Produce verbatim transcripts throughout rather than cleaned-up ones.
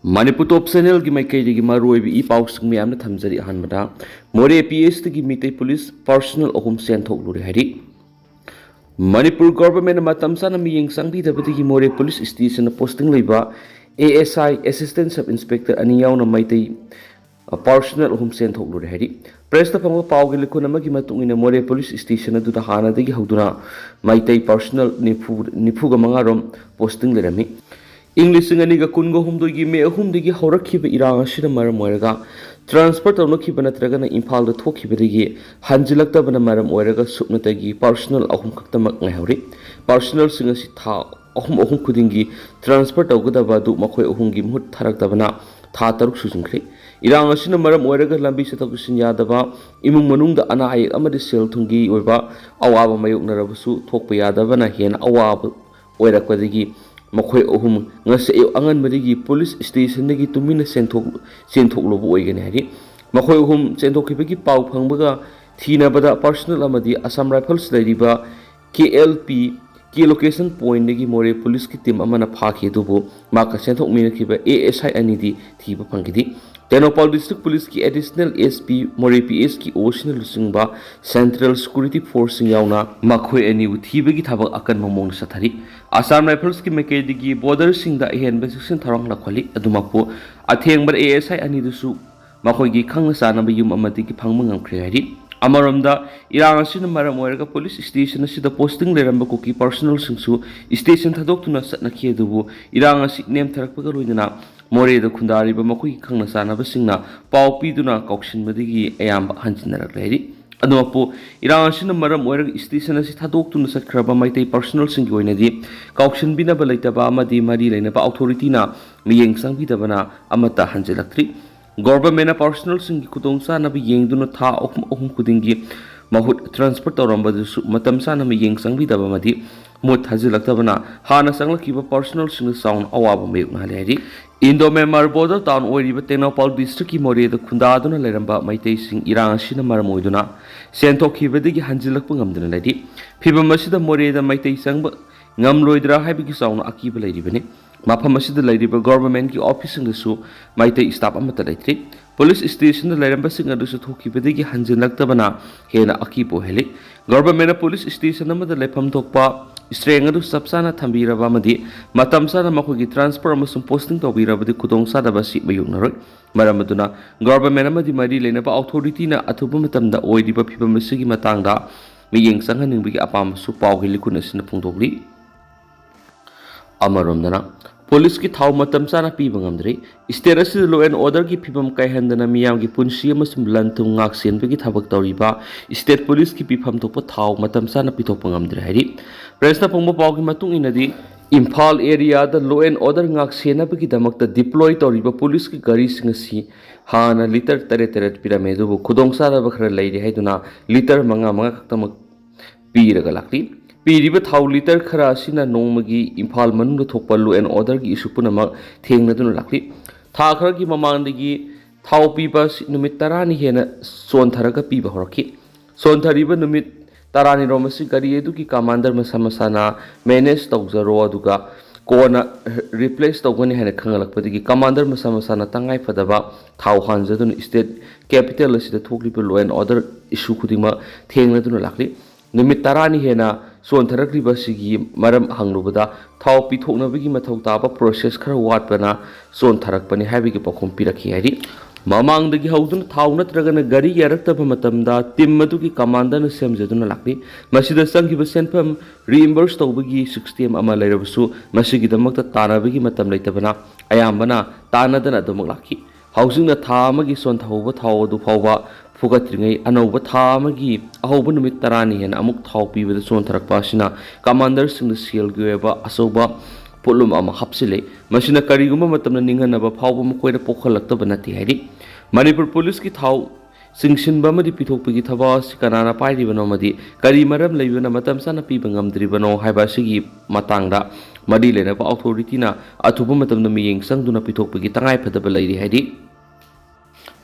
ꯃꯅꯤꯄꯨꯔ ꯇꯣꯞ ꯆꯦꯅꯦꯜꯒꯤ ꯃꯥꯏꯀꯩꯗꯒꯤ ꯃꯔꯨꯑꯣꯏꯕ ꯏ ꯄꯥꯎꯁꯤꯡ ꯃꯌꯥꯝꯅ ꯊꯝꯖꯔꯤ꯫ ꯑꯍꯥꯟꯕꯗ ꯃꯣꯔꯦ ꯄꯤ ꯑꯦꯁꯇꯒꯤ ꯃꯤꯇꯩ ꯄꯨꯂꯤꯁ ꯄꯥꯔꯁꯣꯅꯦꯜ ꯑꯍꯨꯝ ꯁꯦꯟꯊꯣꯛꯂꯨꯔꯦ ꯍꯥꯏꯔꯤ꯫ ꯃꯅꯤꯄꯨꯔ ꯒꯣꯚꯔꯟꯃꯦꯟꯠꯅ ꯃꯇꯝ ꯆꯥꯅ ꯃꯤꯠꯌꯦꯡ ꯆꯪꯕꯤꯗꯕꯗꯒꯤ ꯃꯣꯔꯦ ꯄꯨꯂꯤꯁ ꯁ꯭ꯇꯦꯁꯟꯗ ꯄꯣꯁꯇꯤꯡ ꯂꯩꯕ A S I, assistant sub inspector ꯑꯅꯤ ꯌꯥꯎꯅ ꯃꯩꯇꯩ, ꯑ, ꯄꯥꯔꯁꯣꯅꯦꯜ ꯑꯍꯨꯝ ꯁꯦꯟꯊꯣꯛꯂꯨꯔꯦ ꯍꯥꯏꯔꯤ꯫ ꯄ꯭ꯔꯦꯁꯇ ꯐꯪꯕ ꯄꯥꯎꯒꯤ ꯂꯤꯈꯨꯟ ꯑꯃꯒꯤ ꯃꯇꯨꯡ ꯏꯟꯅ ꯃꯣꯔꯦ ꯄꯨꯂꯤꯁ ꯁ꯭ꯇꯦꯁꯟ ꯑꯗꯨꯗ ꯍꯥꯟꯅꯗꯒꯤ ꯍꯧꯗꯨꯅ ꯃꯩꯇꯩ ꯄꯥꯔꯁꯣꯅꯦꯜ ꯅꯤꯐꯨ, ꯅꯤꯐꯨꯒ ꯃꯉꯥ ꯔꯣꯝ ꯄꯣꯁꯇꯤꯡ ꯂꯩꯔꯝꯃꯤ꯫ ꯏꯪ ꯂꯤꯁꯤꯡ ꯑꯅꯤꯒ ꯀꯨꯟꯒ ꯍꯨꯝꯗꯣꯏꯒꯤ ꯃꯦ ꯑꯍꯨꯝꯗꯒꯤ ꯍꯧꯔꯛꯈꯤꯕ ꯏꯔꯥꯡ ꯑꯁꯤꯅ ꯃꯔꯝ ꯑꯣꯏꯔꯒ ꯇ꯭ꯔꯥꯟꯁꯐꯔ ꯇꯧꯅꯈꯤꯕ ꯅꯠꯇ꯭ꯔꯒꯅ ꯏꯝꯐꯥꯜꯗ ꯊꯣꯛꯈꯤꯕꯗꯒꯤ ꯍꯟꯖꯤꯜꯂꯛꯇꯕꯅ ꯃꯔꯝ ꯑꯣꯏꯔꯒ ꯁꯨꯞꯅꯇꯒꯤ ꯄꯥꯔꯁꯣꯅꯦꯜ ꯑꯍꯨꯝ ꯈꯛꯇꯃꯛ ꯉꯥꯏꯍꯧꯔꯤ꯫ ꯄꯥꯔꯁꯣꯅꯦꯜꯁꯤꯡ ꯑꯁꯤ ꯊꯥ ꯑꯍꯨꯝ ꯑꯍꯨꯝ ꯈꯨꯗꯤꯡꯒꯤ ꯇ꯭ꯔꯥꯟꯁꯐꯔ ꯇꯧꯒꯗꯕ ꯑꯗꯨ ꯃꯈꯣꯏ ꯑꯍꯨꯝꯒꯤ ꯃꯍꯨꯠ ꯊꯥꯔꯛꯇꯕꯅ ꯊꯥ ꯇꯔꯨꯛ ꯁꯨꯖꯤꯟꯈ꯭ꯔꯦ꯫ ꯏꯔꯥꯡ ꯑꯁꯤꯅ ꯃꯔꯝ ꯑꯣꯏꯔꯒ ꯂꯝꯕꯤ ꯆꯠꯊꯣꯛ ꯆꯠꯁꯤꯟ ꯌꯥꯗꯕ, ꯏꯃꯨꯡ ꯃꯅꯨꯡꯗ ꯑꯅꯥ ꯑꯌꯦꯛ ꯑꯃꯗꯤ ꯁꯦꯜ ꯊꯨꯝꯒꯤ ꯑꯣꯏꯕ ꯑꯋꯥꯕ ꯃꯥꯌꯣꯛꯅꯔꯕꯁꯨ ꯊꯣꯛꯄ ꯌꯥꯗꯕꯅ ꯍꯦꯟꯅ ꯑꯋꯥꯕ ꯑꯣꯏꯔꯛꯄꯗꯒꯤ ꯃꯈꯣꯏ ꯑꯍꯨꯝ ꯉꯁꯤ ꯑꯌꯨꯛ ꯑꯉꯟꯕꯗꯒꯤ ꯄꯨꯂꯤꯁ ꯁ꯭ꯇꯦꯁꯟꯗꯒꯤ ꯇꯨꯃꯤꯟꯅ ꯆꯦꯟꯊꯣꯛ-, ꯆꯦꯟꯊꯣꯛꯂꯨꯕ ꯑꯣꯏꯒꯅꯤ ꯍꯥꯏꯔꯤ꯫ ꯃꯈꯣꯏ ꯑꯍꯨꯝ ꯆꯦꯟꯊꯣꯛꯈꯤꯕꯒꯤ ꯄꯥꯎ ꯐꯪꯕꯒ ꯊꯤꯅꯕꯗ ꯄꯥꯔꯁꯣꯅꯦꯜ ꯑꯃꯗꯤ ꯑꯁꯥꯝ ꯔꯥꯏꯐꯜꯁ ꯂꯩꯔꯤꯕ ꯀꯦ ꯑꯦꯜ ꯄꯤ, ꯀꯦ ꯂꯣꯀꯦꯁꯟ ꯄꯣꯏꯟꯠꯇꯒꯤ ꯃꯣꯔꯦ ꯄꯨꯂꯤꯁꯀꯤ ꯇꯤꯝ ꯑꯃꯅ ꯐꯥꯈꯤ, ꯑꯗꯨꯕꯨ ꯃꯍꯥꯛꯀ ꯆꯦꯟꯊꯣꯛꯃꯤꯟꯅꯈꯤꯕ ꯑꯦ ꯑꯦꯁ ꯑꯥꯏ ꯑꯅꯤꯗꯤ ꯊꯤꯕ ꯐꯪꯈꯤꯗꯦ꯫ ꯇꯦꯡꯅꯧꯄꯥꯜ ꯗꯤꯁꯇ꯭ꯔꯤꯛ ꯄꯨꯂꯤꯁꯀꯤ ꯑꯦꯗꯤꯁꯅꯦꯜ ꯑꯦꯁ ꯄꯤ, ꯃꯣꯔꯦ ꯄꯤ ꯑꯦꯁꯀꯤ ꯑꯣꯁꯤꯅ ꯂꯨꯆꯤꯡꯕ ꯁꯦꯟꯇ꯭ꯔꯦꯜ ꯁꯦꯀ꯭ꯌꯨꯔꯤꯇꯤ ꯐꯣꯔꯁꯁꯤꯡ ꯌꯥꯎꯅ ꯃꯈꯣꯏ ꯑꯅꯤꯕꯨ ꯊꯤꯕꯒꯤ ꯊꯕꯛ ꯑꯀꯟꯕ ꯃꯑꯣꯡꯗ ꯆꯠꯊꯔꯤ꯫ ꯑꯁꯥꯝ ꯔꯥꯏꯐꯜꯁꯀꯤ ꯃꯥꯏꯀꯩꯗꯒꯤ ꯕꯣꯔꯗꯔꯁꯤꯡꯗ ꯑꯍꯦꯟꯕ ꯆꯦꯛꯁꯤꯟ ꯊꯧꯔꯥꯡ ꯂꯧꯈꯠꯂꯤ꯫ ꯑꯗꯨꯃꯛꯄꯨ ꯑꯊꯦꯡꯕꯗ ꯑꯦ ꯑꯦꯁ ꯑꯥꯏ ꯑꯅꯤꯗꯨꯁꯨ ꯃꯈꯣꯏꯒꯤ ꯈꯪꯅ ꯆꯥꯟꯅꯕ ꯌꯨꯝ ꯑꯃꯗꯒꯤ ꯐꯪꯕ ꯉꯝꯈ꯭ꯔꯦ ꯍꯥꯏꯔꯤ꯫ ꯑꯃꯔꯣꯝꯗ, ꯏꯔꯥꯡ ꯑꯁꯤꯅ ꯃꯔꯝ ꯑꯣꯏꯔꯒ ꯄꯨꯂꯤꯁ ꯁ꯭ꯇꯦꯁꯟ ꯑꯁꯤꯗ ꯄꯣꯁꯇꯤꯡ ꯂꯩꯔꯝꯕ ꯀꯨꯀꯤ ꯄꯥꯔꯁꯣꯅꯦꯜꯁꯤꯡꯁꯨ ꯁ꯭ꯇꯦꯁꯟ ꯊꯥꯗꯣꯛꯇꯨꯅ ꯆꯠꯅꯈꯤ꯫ ꯑꯗꯨꯕꯨ ꯏꯔꯥꯡ ꯑꯁꯤ ꯅꯦꯝꯊꯔꯛꯄꯒ ꯂꯣꯏꯅꯅ ꯃꯣꯔꯦꯗ ꯈꯨꯟꯗꯥꯔꯤꯕ ꯃꯈꯣꯏꯒꯤ ꯈꯪꯅ ꯆꯥꯟꯅꯕꯁꯤꯡꯅ ꯄꯥꯎ ꯄꯤꯗꯨꯅ ꯀꯥꯎꯁꯤꯟꯕꯗꯒꯤ ꯑꯌꯥꯝꯕ ꯍꯟꯖꯤꯟꯅꯔꯛꯂꯦ ꯍꯥꯏꯔꯤ꯫ ꯑꯗꯨꯃꯛꯄꯨ, ꯏꯔꯥꯡ ꯑꯁꯤꯅ ꯃꯔꯝ ꯑꯣꯏꯔꯒ ꯁ꯭ꯇꯦꯁꯟ ꯑꯁꯤ ꯊꯥꯗꯣꯛꯇꯨꯅ ꯆꯠꯈ꯭ꯔꯕ ꯃꯩꯇꯩ ꯄꯥꯔꯁꯣꯅꯦꯜꯁꯤꯡꯒꯤ ꯑꯣꯏꯅꯗꯤ ꯀꯥꯎꯁꯤꯟꯕꯤꯅꯕ ꯂꯩꯇꯕ ꯑꯃꯗꯤ ꯃꯔꯤ ꯂꯩꯅꯕ ꯑꯣꯊꯣꯔꯤꯇꯤꯅ ꯃꯤꯠꯌꯦꯡ ꯆꯪꯕꯤꯗꯕꯅ ꯑꯃꯠꯇ ꯍꯟꯖꯤꯜꯂꯛꯇ꯭ꯔꯤ꯫ ꯒꯣꯚꯔꯟꯃꯦꯟꯠꯅ ꯄꯥꯔꯁꯣꯅꯦꯜꯁꯤꯡꯒꯤ ꯈꯨꯗꯣꯡꯆꯥꯅꯕ ꯌꯦꯡꯗꯨꯅ ꯊꯥ ꯑꯍꯨꯝ ꯑꯍꯨꯝ ꯈꯨꯗꯤꯡꯒꯤ ꯃꯍꯨꯠ ꯇ꯭ꯔꯥꯟꯁꯐꯔ ꯇꯧꯔꯝꯕꯗꯨꯁꯨ ꯃꯇꯝ ꯆꯥꯅ ꯃꯤꯠꯌꯦꯡ ꯆꯪꯕꯤꯗꯕ ꯑꯃꯗꯤ ꯃꯍꯨꯠ ꯊꯥꯖꯤꯜꯂꯛꯇꯕꯅ ꯍꯥꯟꯅ ꯆꯪꯂꯛꯈꯤꯕ ꯄꯥꯔꯁꯣꯅꯦꯜꯁꯤꯡꯗ ꯆꯥꯎꯅ ꯑꯋꯥꯕ ꯃꯥꯌꯣꯛꯅꯍꯜꯂꯦ ꯍꯥꯏꯔꯤ꯫ ꯏꯟꯗꯣ ꯃ꯭ꯌꯥꯟꯃꯥꯔ ꯕꯣꯔꯗꯔ ꯇꯥꯎꯟ ꯑꯣꯏꯔꯤꯕ ꯇꯦꯡꯅꯧꯄꯥꯜ ꯗꯤꯁꯇ꯭ꯔꯤꯛꯀꯤ ꯃꯣꯔꯦꯗ ꯈꯨꯟꯗꯥꯗꯨꯅ ꯂꯩꯔꯝꯕ ꯃꯩꯇꯩꯁꯤꯡ ꯏꯔꯥꯡ ꯑꯁꯤꯅ ꯃꯔꯝ ꯑꯣꯏꯗꯨꯅ ꯆꯦꯟꯊꯣꯛꯈꯤꯕꯗꯒꯤ ꯍꯟꯖꯤꯜꯂꯛꯄ ꯉꯝꯗꯅ ꯂꯩꯔꯤ꯫ ꯐꯤꯚꯝ ꯑꯁꯤꯗ ꯃꯣꯔꯦꯗ ꯃꯩꯇꯩ ꯆꯪꯕ ꯉꯝꯂꯣꯏꯗ꯭ꯔꯥ ꯍꯥꯏꯕꯒꯤ ꯆꯥꯎꯅ ꯑꯀꯤꯕ ꯂꯩꯔꯤꯕꯅꯤ꯫ ꯃꯐꯝ ꯑꯁꯤꯗ ꯂꯩꯔꯤꯕ ꯒꯣꯚꯔꯟꯃꯦꯟꯠꯀꯤ ꯑꯣꯐꯤꯁꯁꯤꯡꯗꯁꯨ ꯃꯩꯇꯩ ꯁ꯭ꯇꯥꯐ ꯑꯃꯠꯇ ꯂꯩꯇ꯭ꯔꯤ꯫ ꯄꯨꯂꯤꯁ ꯁ꯭ꯇꯦꯁꯟꯗ ꯂꯩꯔꯝꯕꯁꯤꯡ ꯑꯗꯨꯁꯨ ꯊꯣꯛꯈꯤꯕꯗꯒꯤ ꯍꯟꯖꯤꯜꯂꯛꯇꯕꯅ ꯍꯦꯟꯅ ꯑꯀꯤꯕ ꯑꯣꯏꯍꯜꯂꯤ꯫ ꯒꯣꯚꯔꯟꯃꯦꯟꯠꯅ ꯄꯨꯂꯤꯁ ꯁ꯭ꯇꯦꯁꯟ ꯑꯃꯗ ꯂꯩꯐꯝ ꯊꯣꯛꯄ ꯁ꯭ꯇꯔꯦꯡ ꯑꯗꯨ ꯆꯞ ꯆꯥꯅ ꯊꯝꯕꯤꯔꯕ ꯑꯃꯗꯤ ꯃꯇꯝ ꯆꯥꯅ ꯃꯈꯣꯏꯒꯤ ꯇ꯭ꯔꯥꯟꯁꯐꯔ ꯑꯃꯁꯨꯡ ꯄꯣꯁꯇꯤꯡ ꯇꯧꯕꯤꯔꯕꯗꯤ ꯈꯨꯗꯣꯡꯆꯥꯗꯕ ꯑꯁꯤ ꯃꯥꯌꯣꯛꯅꯔꯣꯏ꯫ ꯃꯔꯝ ꯑꯗꯨꯅ ꯒꯣꯚꯔꯟꯃꯦꯟꯠ ꯑꯃꯗꯤ ꯃꯔꯤ ꯂꯩꯅꯕ ꯑꯣꯊꯣꯔꯤꯇꯤꯅ ꯑꯊꯨꯕ ꯃꯇꯝꯗ ꯑꯣꯏꯔꯤꯕ ꯐꯤꯕꯝ ꯑꯁꯤꯒꯤ ꯃꯇꯥꯡꯗ ꯃꯤꯠꯌꯦꯡ ꯆꯪꯍꯟꯅꯤꯡꯕꯒꯤ ꯑꯄꯥꯝꯕꯁꯨ ꯄꯥꯎꯒꯤ ꯂꯤꯈꯨꯟ ꯑꯁꯤꯅ ꯐꯣꯡꯗꯣꯛꯂꯤ꯫ ꯑꯃꯔꯣꯝꯗꯅ, ꯄꯨꯂꯤꯁꯀꯤ ꯊꯥꯎ ꯃꯇꯝ ꯆꯥꯅ ꯄꯤꯕ ꯉꯝꯗ꯭ꯔꯤ꯫ ꯁ꯭ꯇꯦꯠ ꯑꯁꯤꯗ law and orderꯒꯤ ꯐꯤꯕꯝ ꯀꯥꯏꯍꯟꯗꯅ ꯃꯤꯌꯥꯝꯒꯤ ꯄꯨꯟꯁꯤ ꯑꯃꯁꯨꯡ ꯂꯟ ꯊꯨꯝ ꯉꯥꯛ ꯁꯦꯟꯕꯒꯤ ꯊꯕꯛ ꯇꯧꯔꯤꯕ ꯁ꯭ꯇꯦꯠ ꯄꯨꯂꯤꯁꯀꯤ ꯄꯤꯐꯝ ꯊꯣꯛꯄ ꯊꯥꯎ ꯃꯇꯝ ꯆꯥꯅ ꯄꯤꯊꯣꯛꯄ ꯉꯝꯗ꯭ꯔꯦ ꯍꯥꯏꯔꯤ꯫ ꯄ꯭ꯔꯦꯁꯅ ꯐꯣꯡꯕ ꯄꯥꯎꯒꯤ ꯃꯇꯨꯡ ꯏꯟꯅꯗꯤ, ꯏꯝꯐꯥꯜ ꯑꯦꯔꯤꯌꯥꯗ law and order ꯉꯥꯛ ꯁꯦꯟꯅꯕꯒꯤꯗꯃꯛꯇ deploy ꯇꯧꯔꯤꯕ ꯄꯨꯂꯤꯁꯀꯤ ꯒꯥꯔꯤꯁꯤꯡ ꯑꯁꯤ ꯍꯥꯟꯅ ꯂꯤꯇꯔ ꯇꯔꯦꯠ ꯇꯔꯦꯠ ꯄꯤꯔꯝꯃꯦ, ꯑꯗꯨꯕꯨ ꯈꯨꯗꯣꯡꯆꯥꯗꯕ ꯈꯔ ꯂꯩꯔꯦ ꯍꯥꯏꯗꯨꯅ ꯂꯤꯇꯔ ꯃꯉꯥ ꯃꯉꯥ ꯈꯛꯇꯃꯛ ꯄꯤꯔꯒ ꯂꯥꯛꯂꯤ꯫ ꯄꯤꯔꯤꯕ ꯊꯥꯎ ꯂꯤꯇꯔ ꯈꯔ ꯑꯁꯤꯅ ꯅꯣꯡꯃꯒꯤ ꯏꯝꯐꯥꯜ ꯃꯅꯨꯡꯗ ꯊꯣꯛꯄ law and orderꯒꯤ issue ꯄꯨꯝꯅꯃꯛ ꯊꯦꯡꯅꯗꯨꯅ ꯂꯥꯛꯂꯤ꯫ ꯊꯥ ꯈꯔꯒꯤ ꯃꯃꯥꯡꯗꯒꯤ ꯊꯥꯎ ꯄꯤꯕ ꯑꯁꯤ ꯅꯨꯃꯤꯠ ꯇꯔꯥꯅꯤ ꯍꯦꯟꯅ ꯆꯣꯟꯊꯔꯒ ꯄꯤꯕ ꯍꯧꯔꯛꯈꯤ꯫ ꯆꯣꯟꯊꯔꯤꯕ ꯅꯨꯃꯤꯠ ꯇꯔꯥꯅꯤꯔꯣꯝ ꯑꯁꯤ ꯒꯥꯔꯤ ꯑꯗꯨꯒꯤ commander ꯃꯁꯥ ꯃꯁꯥꯅ manage ꯇꯧꯖꯔꯣ, ꯑꯗꯨꯒ ꯀꯣꯟꯅ replace ꯇꯧꯒꯅꯤ ꯍꯥꯏꯅ ꯈꯪꯍꯜꯂꯛꯄꯗꯒꯤ commander ꯃꯁꯥ ꯃꯁꯥꯅ ꯇꯉꯥꯏ ꯐꯗꯕ ꯊꯥꯎ ꯍꯥꯟꯖꯗꯨꯅ state capital ꯑꯁꯤꯗ ꯊꯣꯛꯂꯤꯕ law and order issue ꯈꯨꯗꯤꯡꯃꯛ ꯊꯦꯡꯅꯗꯨꯅ ꯂꯥꯛꯂꯤ꯫ ꯅꯨꯃꯤꯠ ꯇꯔꯥꯅꯤ ꯍꯦꯟꯅ ꯆꯣꯟꯊꯔꯛꯂꯤꯕ ꯑꯁꯤꯒꯤ ꯃꯔꯝ ꯍꯪꯂꯨꯕꯗ, ꯊꯥꯎ ꯄꯤꯊꯣꯛꯅꯕꯒꯤ ꯃꯊꯧ ꯇꯥꯕ process ꯈꯔ ꯋꯥꯠꯄꯅ ꯆꯣꯟꯊꯔꯛꯄꯅꯤ ꯍꯥꯏꯕꯒꯤ ꯄꯥꯎꯈꯨꯝ ꯄꯤꯔꯛꯈꯤ ꯍꯥꯏꯔꯤ꯫ ꯃꯃꯥꯡꯗꯒꯤ ꯍꯧꯗꯨꯅ ꯊꯥꯎ ꯅꯠꯇ꯭ꯔꯒꯅ ꯒꯥꯔꯤ ꯌꯥꯔꯛꯇꯕ ꯃꯇꯝꯗ team ꯑꯗꯨꯒꯤ commanderꯅ ꯁꯦꯝꯖꯗꯨꯅ ꯂꯥꯛꯂꯤ꯫ ꯃꯁꯤꯗ ꯆꯪꯈꯤꯕ ꯁꯦꯟꯐꯝ reimburse ꯇꯧꯕꯒꯤ system ꯑꯃ ꯂꯩꯔꯕꯁꯨ, ꯃꯁꯤꯒꯤꯗꯃꯛꯇ ꯇꯥꯟꯅꯕꯒꯤ ꯃꯇꯝ ꯂꯩꯇꯕꯅ ꯑꯌꯥꯝꯕꯅ ꯇꯥꯟꯅꯗꯅ ꯑꯗꯨꯃꯛ ꯂꯥꯛꯈꯤ꯫ ꯍꯧꯖꯤꯛꯅ ꯊꯥ ꯑꯃꯒꯤ ꯆꯣꯟꯊꯍꯧꯕ ꯊꯥꯎ ꯑꯗꯨ ꯐꯥꯎꯕ ꯐꯨꯒꯠꯇ꯭ꯔꯤꯉꯩ, ꯑꯅꯧꯕ ꯊꯥ ꯑꯃꯒꯤ ꯑꯍꯧꯕ ꯅꯨꯃꯤꯠ ꯇꯔꯥꯅꯤ ꯍꯦꯟꯅ ꯑꯃꯨꯛ ꯊꯥꯎ ꯄꯤꯕꯗ ꯆꯣꯟꯊꯔꯛꯄ ꯑꯁꯤꯅ commanderꯁꯤꯡꯗ ꯁꯦꯜꯒꯤ ꯑꯣꯏꯕ ꯑꯆꯧꯕ ꯄꯣꯠꯂꯨꯝ ꯑꯃ ꯍꯥꯞꯆꯤꯜꯂꯤ꯫ ꯃꯁꯤꯅ ꯀꯔꯤꯒꯨꯝꯕ ꯃꯇꯝꯗ ꯅꯤꯡꯍꯟꯅꯕ ꯐꯥꯎꯕ ꯃꯈꯣꯏꯗ ꯄꯣꯛꯍꯜꯂꯛꯇꯕ ꯅꯠꯇꯦ ꯍꯥꯏꯔꯤ꯫ ꯃꯅꯤꯄꯨꯔ ꯄꯨꯂꯤꯁꯀꯤ ꯊꯥꯎ ꯆꯤꯡꯁꯤꯟꯕ ꯑꯃꯗꯤ ꯄꯤꯊꯣꯛꯄꯒꯤ ꯊꯕꯛ ꯑꯁꯤ ꯀꯅꯥꯅ ꯄꯥꯏꯔꯤꯕꯅꯣ ꯑꯃꯗꯤ ꯀꯔꯤ ꯃꯔꯝ ꯂꯩꯕꯅ ꯃꯇꯝ ꯆꯥꯅ ꯄꯤꯕ ꯉꯝꯗ꯭ꯔꯤꯕꯅꯣ ꯍꯥꯏꯕ ꯑꯁꯤꯒꯤ ꯃꯇꯥꯡꯗ ꯃꯔꯤ ꯂꯩꯅꯕ ꯑꯣꯊꯣꯔꯤꯇꯤꯅ ꯑꯊꯨꯕ ꯃꯇꯝꯗ ꯃꯤꯠꯌꯦꯡ ꯆꯪꯗꯨꯅ ꯄꯤꯊꯣꯛꯄꯒꯤ ꯇꯉꯥꯏꯐꯗꯕ ꯂꯩꯔꯤ ꯍꯥꯏꯔꯤ꯫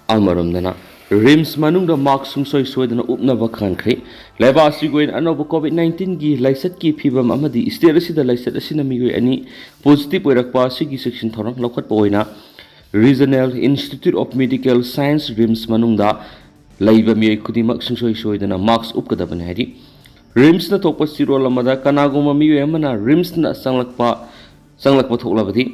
ꯑꯃꯔꯣꯝꯗꯅ, ꯔꯤꯝꯁ ꯃꯅꯨꯡꯗ ꯃꯥꯛꯁ ꯁꯨꯡꯁꯣꯏ ꯁꯣꯏꯗꯅ ꯎꯞꯅꯕ ꯈꯪꯍꯟꯈ꯭ꯔꯦ꯫ ꯂꯩꯕꯥꯛ ꯑꯁꯤꯒꯤ ꯑꯣꯏꯅ ꯑꯅꯧꯕ ꯀꯣꯚꯤꯗ ꯅꯥꯏꯟꯇꯤꯟꯒꯤ ꯂꯥꯏꯆꯠꯀꯤ ꯐꯤꯕꯝ ꯑꯃꯗꯤ ꯁ꯭ꯇꯦꯠ ꯑꯁꯤꯗ ꯂꯥꯏꯆꯠ ꯑꯁꯤꯅ ꯃꯤꯑꯣꯏ ꯑꯅꯤ ꯄꯣꯖꯤꯇꯤꯚ ꯑꯣꯏꯔꯛꯄ ꯑꯁꯤꯒꯤ ꯆꯦꯛꯁꯤꯟ ꯊꯧꯔꯥꯡ ꯂꯧꯈꯠꯄ ꯑꯣꯏꯅ Regional Institute of Medical Science, RIMS ꯃꯅꯨꯡꯗ ꯂꯩꯕ ꯃꯤꯑꯣꯏ ꯈꯨꯗꯤꯡꯃꯛ ꯁꯨꯡꯁꯣꯏ ꯁꯣꯏꯗꯅ ꯃꯥꯛꯁ ꯎꯞꯀꯗꯕꯅꯤ ꯍꯥꯏꯔꯤ꯫ ꯔꯤꯝꯁꯅ ꯊꯣꯛꯄ ꯆꯦꯔꯣꯜ ꯑꯃꯗ ꯀꯅꯥꯒꯨꯝꯕ ꯃꯤꯑꯣꯏ ꯑꯃꯅ ꯔꯤꯝꯁꯅ ꯆꯪꯂꯛꯄ ꯆꯪꯂꯛꯄ ꯊꯣꯛꯂꯕꯗꯤ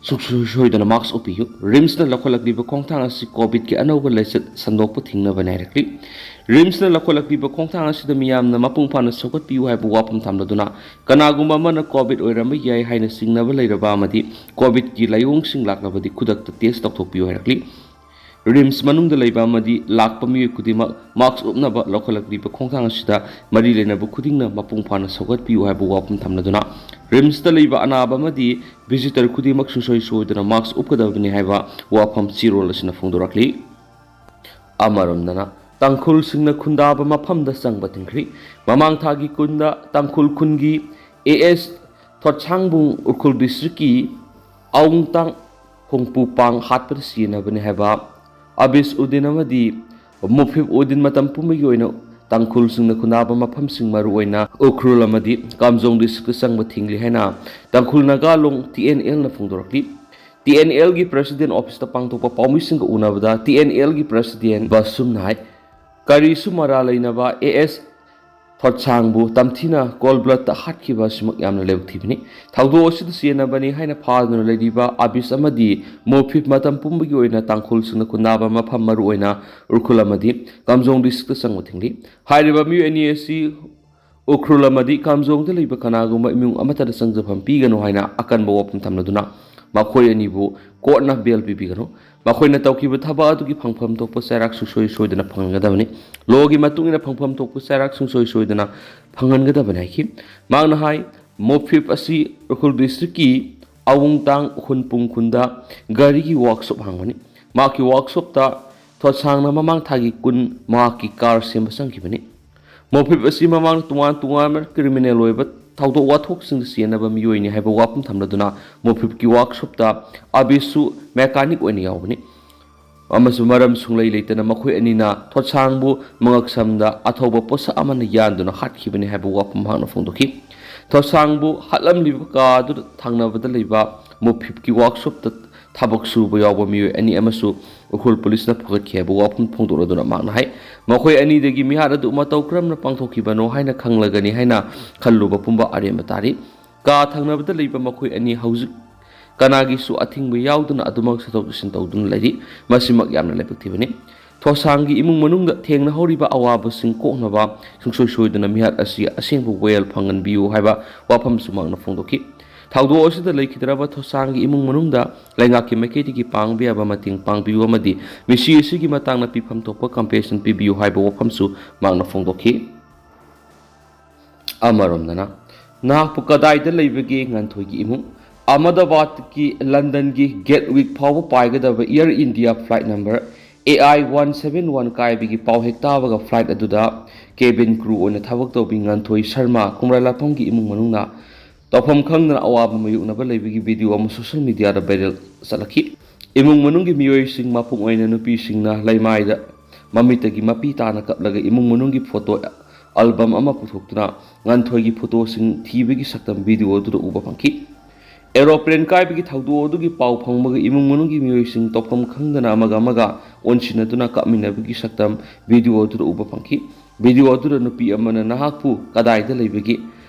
ꯁꯨꯡꯁꯣꯏ ꯁꯣꯏꯗꯅ ꯃꯥꯛꯁ ꯎꯞꯄꯤꯌꯨ꯫ ꯔꯤꯝꯁꯅ ꯂꯧꯈꯠꯂꯛꯂꯤꯕ ꯈꯣꯡꯊꯥꯡ ꯑꯁꯤ ꯀꯣꯚꯤꯗꯀꯤ ꯑꯅꯧꯕ ꯂꯥꯏꯆꯠ ꯁꯟꯗꯣꯛꯄ ꯊꯤꯡꯅꯕꯅꯤ ꯍꯥꯏꯔꯛꯂꯤ꯫ ꯔꯤꯝꯁꯅ ꯂꯧꯈꯠꯂꯛꯂꯤꯕ ꯈꯣꯡꯊꯥꯡ ꯑꯁꯤꯗ ꯃꯤꯌꯥꯝꯅ ꯃꯄꯨꯡ ꯐꯥꯅ ꯁꯧꯒꯠꯄꯤꯌꯨ ꯍꯥꯏꯕ ꯋꯥꯐꯝ ꯊꯝꯂꯗꯨꯅ, ꯀꯅꯥꯒꯨꯝꯕ ꯑꯃꯅ ꯀꯣꯚꯤꯗ ꯑꯣꯏꯔꯝꯕ ꯌꯥꯏ ꯍꯥꯏꯅ ꯆꯤꯡꯅꯕ ꯂꯩꯔꯕ ꯑꯃꯗꯤ ꯀꯣꯚꯤꯗꯀꯤ ꯂꯥꯏꯑꯣꯡꯁꯤꯡ ꯂꯥꯛꯂꯕꯗꯤ ꯈꯨꯗꯛꯇ ꯇꯦꯁ ꯇꯧꯊꯣꯛꯄꯤꯌꯨ ꯍꯥꯏꯔꯛꯂꯤ꯫ ꯔꯤꯝꯁ ꯃꯅꯨꯡꯗ ꯂꯩꯕ ꯑꯃꯗꯤ ꯂꯥꯛꯄ ꯃꯤꯑꯣꯏ ꯈꯨꯗꯤꯡꯃꯛ ꯃꯥꯛꯁ ꯎꯞꯅꯕ ꯂꯧꯈꯠꯂꯛꯂꯤꯕ ꯈꯣꯡꯊꯥꯡ ꯑꯁꯤꯗ ꯃꯔꯤ ꯂꯩꯅꯕ ꯈꯨꯗꯤꯡꯅ ꯃꯄꯨꯡ ꯐꯥꯅ ꯁꯧꯒꯠꯄꯤꯌꯨ ꯍꯥꯏꯕ ꯋꯥꯐꯝ ꯊꯝꯂꯗꯨꯅ, ꯔꯤꯝꯁꯇ ꯂꯩꯕ ꯑꯅꯥꯕ ꯑꯃꯗꯤ ꯚꯤꯖꯤꯇꯔ ꯈꯨꯗꯤꯡꯃꯛ ꯁꯨꯡꯁꯣꯏ ꯁꯣꯏꯗꯅ ꯃꯥꯛꯁ ꯎꯞꯀꯗꯕꯅꯤ ꯍꯥꯏꯕ ꯋꯥꯐꯝ ꯆꯦꯔꯣꯜ ꯑꯁꯤꯅ ꯐꯣꯡꯗꯣꯔꯛꯂꯤ꯫ ꯑꯃꯔꯣꯝꯗꯅ, ꯇꯥꯡꯈꯨꯜꯁꯤꯡꯅ ꯈꯨꯟꯗꯥꯕ ꯃꯐꯝꯗ ꯆꯪꯕ ꯊꯤꯡꯈ꯭ꯔꯤ꯫ ꯃꯃꯥꯡ ꯊꯥꯒꯤ ꯀꯨꯟꯗ ꯇꯥꯡꯈꯨꯜ ꯈꯨꯟꯒꯤ ꯑꯦ ꯑꯦꯁ ꯊꯣꯠꯁꯥꯡꯕꯨꯡ ꯎꯈ꯭ꯔꯨꯜ ꯗꯤꯁꯇ꯭ꯔꯤꯛꯀꯤ ꯑꯋꯨꯡꯇꯥꯡ ꯍꯣꯡꯄꯨꯄꯥꯡ ꯍꯥꯠꯄꯗ ꯁꯤꯖꯤꯟꯅꯕꯅꯤ ꯍꯥꯏꯕ ꯑꯕꯤꯁ ꯎꯗꯤꯟ ꯑꯃꯗꯤ ꯃꯨꯐꯤꯕ ꯎꯗꯤꯟ ꯃꯇꯝ ꯄꯨꯝꯕꯒꯤ ꯑꯣꯏꯅ ꯇꯥꯡꯈꯨꯜꯁꯤꯡꯅ ꯈꯨꯟꯗꯥꯕ ꯃꯐꯝꯁꯤꯡ, ꯃꯔꯨꯑꯣꯏꯅ ꯎꯈ꯭ꯔꯨꯜ ꯑꯃꯗꯤ ꯀꯥꯝꯖꯣꯡ ꯗꯤꯁꯇ꯭ꯔꯤꯛꯇ ꯆꯪꯕ ꯊꯤꯡꯂꯤ ꯍꯥꯏꯅ ꯇꯥꯡꯈꯨꯜ ꯅꯥꯒꯥ ꯂꯣꯡ, ꯇꯤ ꯑꯦꯟ ꯑꯦꯜꯅ ꯐꯣꯡꯗꯣꯔꯛꯂꯤ꯫ ꯇꯤ ꯑꯦꯟ ꯑꯦꯜꯒꯤ ꯄ꯭ꯔꯦꯁꯤꯗꯦꯟ ꯑꯣꯐꯤꯁꯇ ꯄꯥꯡꯊꯣꯛꯄ ꯄꯥꯎꯃꯤꯁꯤꯡꯒ ꯎꯅꯕꯗ ꯇꯤ ꯑꯦꯟ ꯑꯦꯜꯒꯤ ꯄ꯭ꯔꯦꯁꯤꯗꯦꯟ ꯕꯁꯨꯝꯅ ꯍꯥꯏ, ꯀꯔꯤꯁꯨ ꯃꯔꯥꯜ ꯂꯩꯅꯕ ꯑꯦ ꯑꯦꯁ ꯊꯣꯠꯁꯥꯡꯕꯨ ꯇꯝꯊꯤꯅ ꯀꯣꯜ ꯕ꯭ꯂꯠꯇ ꯍꯥꯠꯈꯤꯕ ꯑꯁꯤꯃꯛ ꯌꯥꯝꯅ ꯂꯥꯏꯕꯛ ꯊꯤꯕꯅꯤ꯫ ꯊꯧꯗꯣꯛ ꯑꯁꯤꯗ ꯆꯦꯟꯅꯕꯅꯤ ꯍꯥꯏꯅ ꯐꯥꯗꯨꯅ ꯂꯩꯔꯤꯕ ꯑꯕꯤꯁ ꯑꯃꯗꯤ ꯃꯣꯐꯤꯞ ꯃꯇꯝ ꯄꯨꯝꯕꯒꯤ ꯑꯣꯏꯅ ꯇꯥꯡꯈꯨꯜꯁꯤꯡꯅ ꯈꯨꯟꯗꯥꯕ ꯃꯐꯝ, ꯃꯔꯨꯑꯣꯏꯅ ꯎꯈ꯭ꯔꯨꯜ ꯑꯃꯗꯤ ꯀꯥꯝꯖꯣꯡ ꯗꯤꯁꯇ꯭ꯔꯤꯛꯇ ꯆꯪꯕ ꯊꯤꯡꯂꯤ꯫ ꯍꯥꯏꯔꯤꯕ ꯃꯤꯑꯣꯏ ꯑꯅꯤ ꯑꯁꯤ ꯎꯈ꯭ꯔꯨꯜ ꯑꯃꯗꯤ ꯀꯥꯝꯖꯣꯡꯗ ꯂꯩꯕ ꯀꯅꯥꯒꯨꯝꯕ ꯏꯃꯨꯡ ꯑꯃꯠꯇꯗ ꯆꯪꯖꯐꯝ ꯄꯤꯒꯅꯨ ꯍꯥꯏꯅ ꯑꯀꯟꯕ ꯋꯥꯐꯝ ꯊꯝꯂꯗꯨꯅ, ꯃꯈꯣꯏ ꯑꯅꯤꯕꯨ ꯀꯣꯔꯠꯅ ꯕꯦꯜ ꯄꯤꯕꯤꯒꯅꯨ꯫ ꯃꯈꯣꯏꯅ ꯇꯧꯈꯤꯕ ꯊꯕꯛ ꯑꯗꯨꯒꯤ ꯐꯪꯐꯝ ꯊꯣꯛꯄ ꯆꯩꯔꯥꯛ ꯁꯨꯡꯁꯣꯏ ꯁꯣꯏꯗꯅ ꯐꯪꯍꯟꯒꯗꯕꯅꯤ꯫ ꯂꯣꯒꯤ ꯃꯇꯨꯡ ꯏꯟꯅ ꯐꯪꯐꯝ ꯊꯣꯛꯄ ꯆꯩꯔꯥꯛ ꯁꯨꯡꯁꯣꯏ ꯁꯣꯏꯗꯅ ꯐꯪꯍꯟꯒꯗꯕꯅꯤ ꯍꯥꯏꯈꯤ꯫ ꯃꯍꯥꯛꯅ ꯍꯥꯏ, ꯃꯣꯐꯤꯞ ꯑꯁꯤ ꯎꯈ꯭ꯔꯨꯜ ꯗꯤꯁꯇ꯭ꯔꯤꯛꯀꯤ ꯑꯋꯨꯡꯇꯥꯡ ꯍꯨꯟꯄꯨꯡ ꯈꯨꯟꯗ ꯒꯥꯔꯤꯒꯤ ꯋꯥꯛꯁꯣꯞ ꯍꯥꯡꯕꯅꯤ꯫ ꯃꯍꯥꯛꯀꯤ ꯋꯥꯛꯁꯣꯞꯇ ꯊꯣꯠꯁꯥꯡꯅ ꯃꯃꯥꯡ ꯊꯥꯒꯤ ꯀꯨꯟ ꯃꯍꯥꯛꯀꯤ ꯀꯥꯔ ꯁꯦꯝꯕ ꯆꯪꯈꯤꯕꯅꯤ꯫ ꯃꯣꯐꯤꯞ ꯑꯁꯤ ꯃꯃꯥꯡꯗ ꯇꯣꯉꯥꯟ ꯇꯣꯉꯥꯟꯕ ꯀ꯭ꯔꯤꯃꯤꯅꯦꯜ ꯑꯣꯏꯕ ꯊꯧꯗꯣꯛ ꯋꯥꯊꯣꯛꯁꯤꯡꯗ ꯆꯦꯟꯅꯕ ꯃꯤꯑꯣꯏꯅꯤ ꯍꯥꯏꯕ ꯋꯥꯐꯝ ꯊꯝꯂꯗꯨꯅ ꯃꯣꯐꯤꯞꯀꯤ ꯋꯥꯛꯁꯣꯞꯇ ꯑꯕꯤꯁꯁꯨ ꯃꯦꯀꯥꯅꯤꯛ ꯑꯣꯏꯅ ꯌꯥꯎꯕꯅꯤ꯫ ꯑꯃꯁꯨꯡ ꯃꯔꯝ ꯁꯨꯡꯂꯩ ꯂꯩꯇꯅ ꯃꯈꯣꯏ ꯑꯅꯤꯅ ꯊꯣꯠꯁꯥꯡꯕꯨ ꯃꯉꯛꯁꯝꯗ ꯑꯊꯧꯕ ꯄꯣꯠꯁꯛ ꯑꯃꯅ ꯌꯥꯟꯗꯨꯅ ꯍꯥꯠꯈꯤꯕꯅꯤ ꯍꯥꯏꯕ ꯋꯥꯐꯝ ꯃꯍꯥꯛꯅ ꯐꯣꯡꯗꯣꯛꯈꯤ꯫ ꯊꯣꯠꯁꯥꯡꯕꯨ ꯍꯥꯠꯂꯝꯂꯤꯕ ꯀꯥꯗꯨꯗ ꯊꯪꯅꯕꯗ ꯂꯩꯕ ꯃꯨꯐꯤꯞꯀꯤ ꯋꯥꯛꯁꯣꯞꯇ ꯊꯕꯛ ꯁꯨꯕ ꯌꯥꯎꯕ ꯃꯤꯑꯣꯏ ꯑꯅꯤ ꯑꯃꯁꯨ ꯎꯈ꯭ꯔꯨꯜ ꯄꯨꯂꯤꯁꯅ ꯐꯒꯠꯈꯤ ꯍꯥꯏꯕ ꯋꯥꯐꯝ ꯐꯣꯡꯗꯣꯛꯂꯗꯨꯅ ꯃꯍꯥꯛꯅ ꯍꯥꯏ, ꯃꯈꯣꯏ ꯑꯅꯤꯗꯒꯤ ꯃꯤꯍꯥꯠ ꯑꯗꯨ ꯃꯇꯧ ꯀꯔꯝꯅ ꯄꯥꯡꯊꯣꯛꯈꯤꯕꯅꯣ ꯍꯥꯏꯅ ꯈꯪꯂꯒꯅꯤ ꯍꯥꯏꯅ ꯈꯜꯂꯨꯕ ꯄꯨꯝꯕ ꯑꯔꯦꯝꯕ ꯇꯥꯔꯤ꯫ ꯀꯥ ꯊꯪꯅꯕꯗ ꯂꯩꯕ ꯃꯈꯣꯏ ꯑꯅꯤ ꯍꯧꯖꯤꯛ ꯀꯅꯥꯒꯤꯁꯨ ꯑꯊꯤꯡꯕ ꯌꯥꯎꯗꯅ ꯑꯗꯨꯃꯛ ꯆꯠꯊꯣꯛ ꯆꯠꯁꯤꯟ ꯇꯧꯗꯨꯅ ꯂꯩꯔꯤ꯫ ꯃꯁꯤꯃꯛ ꯌꯥꯝꯅ ꯂꯥꯏꯕꯛ ꯊꯤꯕꯅꯤ꯫ ꯊꯣꯁꯥꯡꯒꯤ ꯏꯃꯨꯡ ꯃꯅꯨꯡꯗ ꯊꯦꯡꯅꯍꯧꯔꯤꯕ ꯑꯋꯥꯕꯁꯤꯡ ꯀꯣꯛꯅꯕ ꯁꯨꯡꯁꯣꯏ ꯁꯣꯏꯗꯅ ꯃꯤꯍꯥꯠ ꯑꯁꯤ ꯑꯁꯦꯡꯕ ꯋꯥꯌꯦꯜ ꯐꯪꯍꯟꯕꯤꯌꯨ ꯍꯥꯏꯕ ꯋꯥꯐꯝꯁꯨ ꯃꯍꯥꯛꯅ ꯐꯣꯡꯗꯣꯛꯈꯤ꯫ ꯊꯧꯗꯣꯛ ꯑꯁꯤꯗ ꯂꯩꯈꯤꯗ꯭ꯔꯕ ꯊꯣꯁꯥꯡꯒꯤ ꯏꯃꯨꯡ ꯃꯅꯨꯡꯗ ꯂꯩꯉꯥꯛꯀꯤ ꯃꯥꯏꯀꯩꯗꯒꯤ ꯄꯥꯡꯕ ꯌꯥꯕ ꯃꯇꯦꯡ ꯄꯥꯡꯕꯤꯌꯨ ꯑꯃꯗꯤ ꯃꯤꯁꯤ ꯑꯁꯤꯒꯤ ꯃꯇꯥꯡꯗ ꯄꯤꯐꯝ ꯊꯣꯛꯄ ꯀꯝꯄꯦꯟꯁꯦꯁꯟ ꯄꯤꯕꯤꯌꯨ ꯍꯥꯏꯕ ꯋꯥꯐꯝꯁꯨ ꯃꯍꯥꯛꯅ ꯐꯣꯡꯗꯣꯛꯈꯤ꯫ ꯑꯃꯔꯣꯝꯗꯅ, ꯅꯍꯥꯛꯄꯨ ꯀꯗꯥꯏꯗ ꯂꯩꯕꯒꯦ ꯉꯟꯊꯣꯏꯒꯤ ꯏꯃꯨꯡ? ꯑꯍꯃꯗꯥꯕꯥꯗꯀꯤ ꯂꯟꯗꯟꯒꯤ ꯒꯦꯠꯋꯤꯛ ꯐꯥꯎꯕ ꯄꯥꯏꯒꯗꯕ air India flight number A I one seven one ꯀꯥꯏꯕꯒꯤ ꯄꯥꯎ ꯍꯦꯛ ꯇꯥꯕꯒ ꯐ꯭ꯂꯥꯏꯠ ꯑꯗꯨꯗ ꯀꯦꯕꯤꯟ ꯀ꯭ꯔꯨ ꯑꯣꯏꯅ ꯊꯕꯛ ꯇꯧꯕꯤ ꯉꯟꯊꯣꯏ ꯁꯔꯃ ꯀꯨꯝꯔꯥꯂꯥꯐꯝꯒꯤ ꯏꯃꯨꯡ ꯃꯅꯨꯡꯅ ꯇꯧꯐꯝ ꯈꯪꯗꯅ ꯑꯋꯥꯕ ꯃꯥꯌꯣꯛꯅꯕ ꯂꯩꯕꯒꯤ ꯚꯤꯗꯤꯑꯣ ꯑꯃ ꯁꯣꯁꯤꯌꯦꯜ ꯃꯤꯗꯤꯌꯥꯗ ꯚꯥꯏꯔꯦꯜ ꯆꯠꯂꯛꯈꯤ꯫ ꯏꯃꯨꯡ ꯃꯅꯨꯡꯒꯤ ꯃꯤꯑꯣꯏꯁꯤꯡ, ꯃꯄꯨꯡ ꯑꯣꯏꯅ ꯅꯨꯄꯤꯁꯤꯡꯅ ꯂꯩꯃꯥꯏꯗ ꯃꯃꯤꯠꯇꯒꯤ ꯃꯄꯤ ꯇꯥꯅ ꯀꯞꯂꯒ ꯏꯃꯨꯡ ꯃꯅꯨꯡꯒꯤ ꯐꯣꯇꯣ ꯑꯜꯕꯝ ꯑꯃ ꯄꯨꯊꯣꯛꯇꯨꯅ ꯉꯟꯊꯣꯏꯒꯤ ꯐꯣꯇꯣꯁꯤꯡ ꯊꯤꯕꯒꯤ ꯁꯛꯇꯝ ꯚꯤꯗꯤꯑꯣ ꯑꯗꯨꯗ ꯎꯕ ꯐꯪꯈꯤ꯫ ꯑꯦꯔꯣꯄ꯭ꯂꯦꯟ ꯀꯥꯏꯕꯒꯤ ꯊꯧꯗꯣꯛ ꯑꯗꯨꯒꯤ ꯄꯥꯎ ꯐꯪꯕꯒ ꯏꯃꯨꯡ ꯃꯅꯨꯡꯒꯤ ꯃꯤꯑꯣꯏꯁꯤꯡ ꯇꯧꯐꯝ ꯈꯪꯗꯅ ꯑꯃꯒ ꯑꯃꯒ ꯑꯣꯟꯁꯤꯟꯅꯗꯨꯅ ꯀꯞꯃꯤꯟꯅꯕꯒꯤ ꯁꯛꯇꯝ ꯚꯤꯗꯤꯑꯣ ꯑꯗꯨꯗ ꯎꯕ ꯐꯪꯈꯤ꯫ ꯚꯤꯗꯤꯑꯣ ꯑꯗꯨꯗ ꯅꯨꯄꯤ ꯑꯃꯅ, "ꯅꯍꯥꯛꯄꯨ ꯀꯗꯥꯏꯗ ꯂꯩꯕꯒꯦ?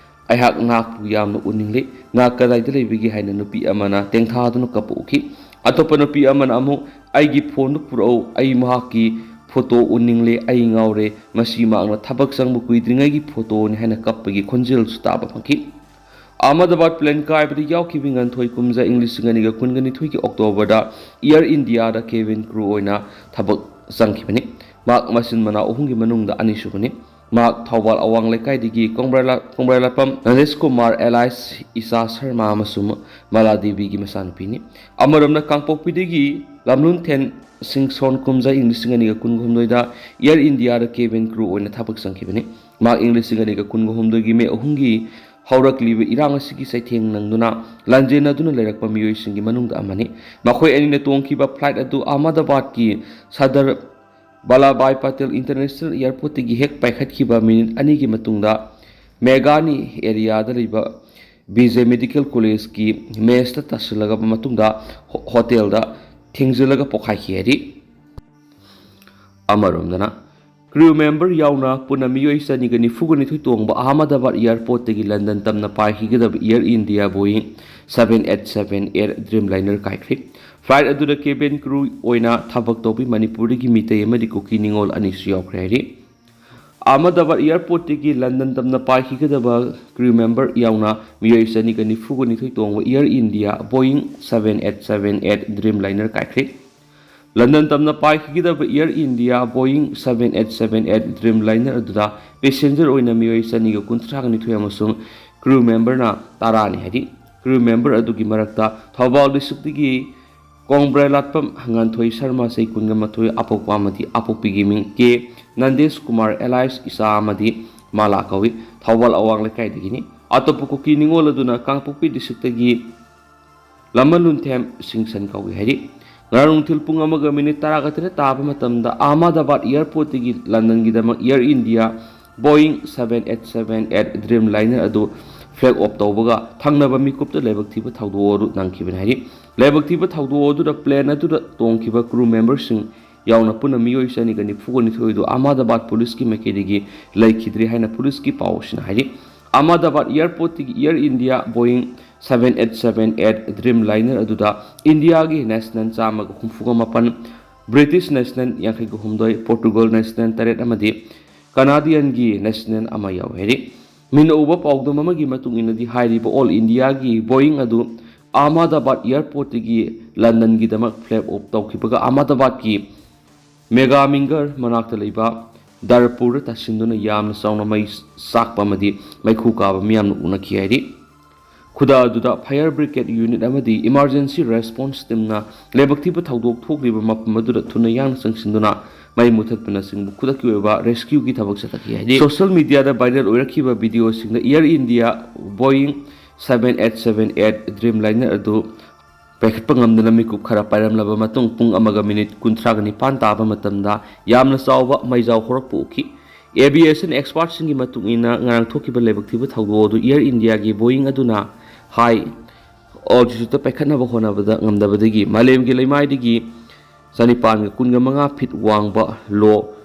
ꯑꯩꯍꯥꯛ ꯅꯍꯥꯛꯄꯨ ꯌꯥꯝꯅ ꯎꯅꯤꯡꯂꯦ꯫ ꯅꯍꯥꯛ ꯀꯗꯥꯏꯗ ꯂꯩꯕꯒꯦ?" ꯍꯥꯏꯅ ꯅꯨꯄꯤ ꯑꯃꯅ ꯇꯦꯡꯊꯥꯗꯨꯅ ꯀꯞꯄ ꯎꯈꯤ꯫ ꯑꯇꯣꯞꯄ ꯅꯨꯄꯤ ꯑꯃꯅ ꯑꯃꯨꯛ, "ꯑꯩꯒꯤ ꯐꯣꯟꯗꯨ ꯄꯨꯔꯛꯎ, ꯑꯩ ꯃꯍꯥꯛꯀꯤ ꯐꯣꯇꯣ ꯎꯅꯤꯡꯂꯦ, ꯑꯩ ꯉꯥꯎꯔꯦ"꯫ ꯃꯁꯤ ꯃꯍꯥꯛꯅ ꯊꯕꯛ ꯆꯪꯕ ꯀꯨꯏꯗ꯭ꯔꯤꯉꯩꯒꯤ ꯐꯣꯇꯣꯅꯤ ꯍꯥꯏꯅ ꯀꯞꯄꯒꯤ ꯈꯣꯟꯖꯦꯜꯁꯨ ꯇꯥꯕ ꯐꯪꯈꯤ꯫ ꯑꯍꯃꯗꯥꯕꯥꯗ ꯄ꯭ꯂꯦꯟ ꯀꯥꯏꯕꯗ ꯌꯥꯎꯈꯤꯕ ꯉꯟꯊꯣꯏ ꯀꯨꯝꯖꯥ ꯏꯪ ꯂꯤꯁꯤꯡ ꯑꯅꯤꯒ ꯀꯨꯟꯒ ꯅꯤꯊꯣꯏꯒꯤ ꯑꯣꯛꯇꯣꯕꯔꯗ ꯏꯌꯔ ꯏꯟꯗꯤꯌꯥꯗ ꯀꯦꯕꯤꯟ ꯀ꯭ꯔꯨ ꯑꯣꯏꯅ ꯊꯕꯛ ꯆꯪꯈꯤꯕꯅꯤ꯫ ꯃꯍꯥꯛ ꯃꯆꯤꯟ ꯃꯅꯥꯎ ꯑꯍꯨꯝꯒꯤ ꯃꯅꯨꯡꯗ ꯑꯅꯤꯁꯨꯕꯅꯤ꯫ ꯃꯍꯥꯛ ꯊꯧꯕꯥꯜ ꯑꯋꯥꯡ ꯂꯩꯀꯥꯏꯗꯒꯤ ꯀꯣꯡꯕ꯭ꯔꯥꯂꯥ-, ꯀꯣꯡꯕ꯭ꯔꯥꯂꯥꯄꯝ ꯅꯔꯦꯁ ꯀꯨꯃꯥꯔ ꯑꯦꯂꯥꯏꯁ ꯏꯆꯥ ꯁꯔꯃ ꯑꯃꯁꯨꯡ ꯃꯂꯥ ꯗꯦꯕꯤꯒꯤ ꯃꯆꯥꯅꯨꯄꯤꯅꯤ꯫ ꯑꯃꯔꯣꯝꯅ ꯀꯥꯡꯄꯣꯛꯄꯤꯗꯒꯤ ꯂꯝꯂꯨꯟꯊꯦꯟ ꯁꯤꯡꯁꯣꯟ ꯀꯨꯝꯖꯥ ꯏꯪ ꯂꯤꯁꯤꯡ ꯑꯅꯤꯒ ꯀꯨꯟꯍꯨꯝꯗꯣꯏꯗ ꯏꯌꯔ ꯏꯟꯗꯤꯌꯥꯗ ꯀꯦꯕꯤꯟ ꯀ꯭ꯔꯨ ꯑꯣꯏꯅ ꯊꯕꯛ ꯆꯪꯈꯤꯕꯅꯤ꯫ ꯃꯍꯥꯛ ꯏꯪ ꯂꯤꯁꯤꯡ ꯑꯅꯤꯒ ꯀꯨꯟꯍꯨꯝꯗꯣꯏꯒꯤ ꯃꯦ ꯑꯍꯨꯝꯒꯤ ꯍꯧꯔꯛꯂꯤꯕ ꯏꯔꯥꯡ ꯑꯁꯤꯒꯤ ꯆꯩꯊꯦꯡ ꯅꯪꯗꯨꯅ ꯂꯥꯟꯖꯦꯟꯅꯗꯨꯅ ꯂꯩꯔꯛꯄ ꯃꯤꯑꯣꯏꯁꯤꯡꯒꯤ ꯃꯅꯨꯡꯗ ꯑꯃꯅꯤ꯫ ꯃꯈꯣꯏ ꯑꯅꯤꯅ ꯇꯣꯡꯈꯤꯕ ꯐ꯭ꯂꯥꯏꯠ ꯑꯗꯨ ꯑꯍꯃꯗꯥꯕꯥꯗꯀꯤ ꯁꯗꯔ ꯕꯂꯥꯕꯥꯏ ꯄꯇꯦꯜ ꯏꯟꯇꯔꯅꯦꯁꯅꯦꯜ ꯑꯦꯌꯔꯄꯣꯔꯠꯇꯒꯤ ꯍꯦꯛ ꯄꯥꯏꯈꯠꯈꯤꯕ ꯃꯤꯅꯤꯠ ꯑꯅꯤꯒꯤ ꯃꯇꯨꯡꯗ ꯃꯦꯒꯥꯅꯤ ꯑꯦꯔꯤꯌꯥꯗ ꯂꯩꯕ ꯕꯤ ꯖꯦ ꯃꯦꯗꯤꯀꯦꯜ ꯀꯣꯂꯦꯖꯀꯤ ꯃꯦꯁꯇ ꯇꯥꯁꯤꯜꯂꯕ ꯃꯇꯨꯡꯗ ꯍꯣ-, ꯍꯣꯇꯦꯜꯗ ꯊꯤꯡꯖꯤꯜꯂꯒ ꯄꯣꯈꯥꯏꯈꯤ ꯍꯥꯏꯔꯤ꯫ ꯑꯃꯔꯣꯝꯗꯅ, ꯀ꯭ꯔꯤꯎ ꯃꯦꯝꯕꯔ ꯌꯥꯎꯅ ꯄꯨꯟꯅ ꯃꯤꯑꯣꯏ ꯆꯅꯤꯒ ꯅꯤꯐꯨꯒ ꯅꯤꯊꯣꯏ ꯇꯣꯡꯕ ꯑꯍꯃꯗꯥꯕꯥꯗ ꯑꯦꯌꯔꯄꯣꯔꯠꯇꯒꯤ ꯂꯟꯗꯟ ꯇꯝꯅ ꯄꯥꯏꯈꯤꯒꯗꯕ air India Boeing seven eight seven eight dreamliner ꯀꯥꯏꯈ꯭ꯔꯦ꯫ ꯐ꯭ꯂꯥꯏꯠ ꯑꯗꯨꯗ ꯀꯦꯕꯤꯟ ꯀ꯭ꯔꯨ ꯑꯣꯏꯅ ꯊꯕꯛ ꯇꯧꯕꯤ ꯃꯅꯤꯄꯨꯔꯗꯒꯤ ꯃꯤꯇꯩ ꯑꯃꯗꯤ ꯀꯨꯀꯤ ꯅꯤꯉꯣꯜ ꯑꯅꯤꯁꯨ ꯌꯥꯎꯈ꯭ꯔꯦ ꯍꯥꯏꯔꯤ꯫ ꯑꯍꯃꯗꯥꯕꯥꯗ ꯑꯦꯌꯔꯄꯣꯔꯠꯇꯒꯤ ꯂꯟꯗꯟ ꯇꯝꯅ ꯄꯥꯏꯈꯤꯒꯗꯕ ꯀ꯭ꯔꯤꯎ ꯃꯦꯝꯕꯔ ꯌꯥꯎꯅ ꯃꯤꯑꯣꯏ ꯆꯅꯤꯒ ꯅꯤꯐꯨꯒ ꯅꯤꯊꯣꯏ ꯇꯣꯡꯕ air India Boeing seven eight seven eight dreamliner ꯀꯥꯏꯈ꯭ꯔꯦ꯫ ꯂꯟꯗꯟ ꯇꯝꯅ ꯄꯥꯏꯈꯤꯒꯗꯕ air India Boeing seven eight seven eight dreamliner ꯑꯗꯨꯗ ꯄꯦꯁꯦꯟꯖꯔ ꯑꯣꯏꯅ ꯃꯤꯑꯣꯏ ꯆꯅꯤꯒ ꯀꯨꯟꯊ꯭ꯔꯥꯒ ꯅꯤꯊꯣꯏ ꯑꯃꯁꯨꯡ ꯀ꯭ꯔꯤꯎ ꯃꯦꯝꯕꯔꯅ ꯇꯔꯥꯅꯤ ꯍꯥꯏꯔꯤ꯫ ꯀ꯭ꯔꯤꯎ ꯃꯦꯝꯕꯔ ꯑꯗꯨꯒꯤ ꯃꯔꯛꯇ ꯊꯧꯕꯥꯜ ꯗꯤꯁꯇ꯭ꯔꯤꯛꯇꯒꯤ ꯀꯣꯡꯕ꯭ꯔꯩꯂꯥꯠꯄꯝ ꯉꯥꯟꯊꯣꯏ ꯁꯔꯃ ꯆꯍꯤ ꯀꯨꯟꯒ ꯃꯥꯊꯣꯏ, ꯑꯄꯣꯛꯄ ꯑꯃꯗꯤ ꯑꯄꯣꯛꯄꯤꯒꯤ ꯃꯤꯡ ꯀꯦ ꯅꯟꯗꯦꯁ ꯀꯨꯃꯥꯔ ꯑꯦꯂꯥꯏꯁ ꯏꯆꯥ ꯑꯃꯗꯤ ꯃꯥꯂꯥ ꯀꯧꯏ, ꯊꯧꯕꯥꯜ ꯑꯋꯥꯡ ꯂꯩꯀꯥꯏꯗꯒꯤꯅꯤ꯫ ꯑꯇꯣꯞꯄ ꯀꯨꯀꯤ ꯅꯤꯉꯣꯜ ꯑꯗꯨꯅ ꯀꯥꯡꯄꯣꯛꯄꯤ ꯗꯤꯁꯇ꯭ꯔꯤꯛꯇꯒꯤ ꯂꯃꯟꯂꯨꯟꯊꯦꯝ ꯁꯤꯡꯁꯟ ꯀꯧꯏ ꯍꯥꯏꯔꯤ꯫ ꯉꯔꯥꯡ ꯅꯨꯡꯊꯤꯜ ꯄꯨꯡ ꯑꯃꯒ ꯃꯤꯅꯤꯠ ꯇꯔꯥꯒ ꯇꯔꯦꯠ ꯇꯥꯕ ꯃꯇꯝꯗ ꯑꯍꯃꯗꯥꯕꯥꯗ ꯑꯦꯌꯔꯄꯣꯔꯠꯇꯒꯤ ꯂꯟꯗꯟꯒꯤꯗꯃꯛ air India Boeing seven eight seven eight dreamliner ꯑꯗꯨ ꯐ꯭ꯂꯦꯛ ꯑꯣꯐ ꯇꯧꯕꯒ ꯊꯪꯅꯕ ꯃꯤꯀꯨꯞꯇ ꯂꯥꯏꯕꯛ ꯊꯤꯕ ꯊꯧꯗꯣꯛ ꯑꯗꯨ ꯅꯪꯈꯤꯕꯅꯤ ꯍꯥꯏꯔꯤ꯫ ꯂꯥꯏꯕꯛ ꯊꯤꯕ ꯊꯧꯗꯣꯛ ꯑꯗꯨꯗ ꯄ꯭ꯂꯦꯟ ꯑꯗꯨꯗ ꯇꯣꯡꯈꯤꯕ ꯀ꯭ꯔꯨ ꯃꯦꯝꯕꯔꯁꯤꯡ ꯌꯥꯎꯅ ꯄꯨꯟꯅ ꯃꯤꯑꯣꯏ ꯆꯅꯤꯒ ꯅꯤꯐꯨꯒ ꯅꯤꯊꯣꯏ ꯑꯗꯨ ꯑꯍꯃꯗꯥꯕꯥꯗ ꯄꯨꯂꯤꯁꯀꯤ ꯃꯥꯏꯀꯩꯗꯒꯤ ꯂꯩꯈꯤꯗ꯭ꯔꯦ ꯍꯥꯏꯅ ꯄꯨꯂꯤꯁꯀꯤ ꯄꯥꯎ ꯑꯁꯤꯅ ꯍꯥꯏꯔꯤ꯫ ꯑꯍꯃꯗꯥꯕꯥꯗ ꯑꯦꯌꯔꯄꯣꯔꯠꯇꯒꯤ air India Boeing seven eight seven eight dreamliner ꯑꯗꯨꯗ ꯏꯟꯗꯤꯌꯥꯒꯤ ꯅꯦꯁꯅꯦꯜ ꯆꯥꯝꯃꯒ ꯍꯨꯝꯐꯨꯒ ꯃꯥꯄꯟ, ꯕ꯭ꯔꯤꯇꯤꯁ ꯅꯦꯁꯅꯦꯜ ꯌꯥꯡꯈꯩꯒ ꯍꯨꯝꯗꯣꯏ, ꯄꯣꯔꯇꯨꯒꯜ ꯅꯦꯁꯅꯦꯜ ꯇꯔꯦꯠ ꯑꯃꯗꯤ ꯀꯅꯥꯗꯤꯌꯟꯒꯤ ꯅꯦꯁꯅꯦꯜ ꯑꯃ ꯌꯥꯎꯏ ꯍꯥꯏꯔꯤ꯫ ꯃꯤꯅ ꯎꯕ ꯄꯥꯎꯗꯝ ꯑꯃꯒꯤ ꯃꯇꯨꯡ ꯏꯟꯅꯗꯤ ꯍꯥꯏꯔꯤꯕ ꯑꯣꯜ ꯏꯟꯗꯤꯌꯥꯒꯤ ꯕꯣꯌꯤꯡ ꯑꯗꯨ ꯑꯍꯃꯗꯥꯕꯥꯗ ꯑꯦꯌꯔꯄꯣꯔꯠꯇꯒꯤ ꯂꯟꯗꯟꯒꯤꯗꯃꯛ ꯐ꯭ꯂꯦꯞ ꯑꯣꯐ ꯇꯧꯈꯤꯕꯒ ꯑꯍꯃꯗꯥꯕꯥꯗꯀꯤ ꯃꯦꯒꯥ ꯃꯤꯡꯒꯔ ꯃꯅꯥꯛꯇ ꯂꯩꯕ ꯗꯔꯄꯨꯔꯗ ꯇꯥꯁꯤꯟꯗꯨꯅ ꯌꯥꯝꯅ ꯆꯥꯎꯅ ꯃꯩ ꯆꯥꯛꯄ ꯑꯃꯗꯤ ꯃꯩꯈꯨ ꯀꯥꯕ ꯃꯤꯌꯥꯝꯅ ꯎꯅꯈꯤ ꯍꯥꯏꯔꯤ꯫ ꯈꯨꯗꯛ ꯑꯗꯨꯗ fire brigade unit ꯑꯃꯗꯤ emergency response teamꯅ ꯂꯥꯏꯕꯛ ꯊꯤꯕ ꯊꯧꯗꯣꯛ ꯊꯣꯛꯂꯤꯕ ꯃꯐꯝ ꯑꯗꯨꯗ ꯊꯨꯅ ꯌꯥꯡꯅ ꯆꯪꯁꯤꯟꯗꯨꯅ ꯃꯩ ꯃꯨꯊꯠꯄꯅꯆꯤꯡꯕ ꯈꯨꯗꯛꯀꯤ ꯑꯣꯏꯕ rescueꯒꯤ ꯊꯕꯛ ꯆꯠꯊꯈꯤ꯫ ꯍꯥꯏꯗꯤ, social mediaꯗ viral ꯑꯣꯏꯔꯛꯈꯤꯕ videoꯁꯤꯡꯗ Air India Boeing seven eight seven eight Dreamliner ꯑꯗꯨ ꯄꯥꯏꯈꯠꯄ ꯉꯝꯗꯅ ꯃꯤꯀꯨꯞ ꯈꯔ ꯄꯥꯏꯔꯝꯂꯕ ꯃꯇꯨꯡ, ꯄꯨꯡ ꯑꯃꯒ ꯃꯤꯅꯤꯠ ꯀꯨꯟꯊ꯭ꯔꯥꯒ ꯅꯤꯄꯥꯟ ꯇꯥꯕ ꯃꯇꯝꯗ ꯌꯥꯝꯅ ꯆꯥꯎꯕ ꯃꯩꯖꯥꯎ ꯍꯧꯔꯛꯄ ꯎꯈꯤ꯫ Aviation expertꯁꯤꯡꯒꯤ ꯃꯇꯨꯡ ꯏꯟꯅ, ꯉꯔꯥꯡ ꯊꯣꯛꯈꯤꯕ ꯂꯥꯏꯕꯛ ꯊꯤꯕ ꯊꯧꯗꯣꯛ ꯑꯗꯨ Air Indiaꯒꯤ Boeing ꯑꯗꯨꯅ high altitudeꯇ ꯄꯥꯏꯈꯠꯅꯕ ꯍꯣꯠꯅꯕꯗ ꯉꯝꯗꯕꯗꯒꯤ ꯃꯥꯂꯦꯝꯒꯤ ꯂꯩꯃꯥꯏꯗꯒꯤ ꯆꯅꯤꯄꯥꯟꯒ ꯀꯨꯟꯒ ꯃꯉꯥ feet ꯋꯥꯡꯕ low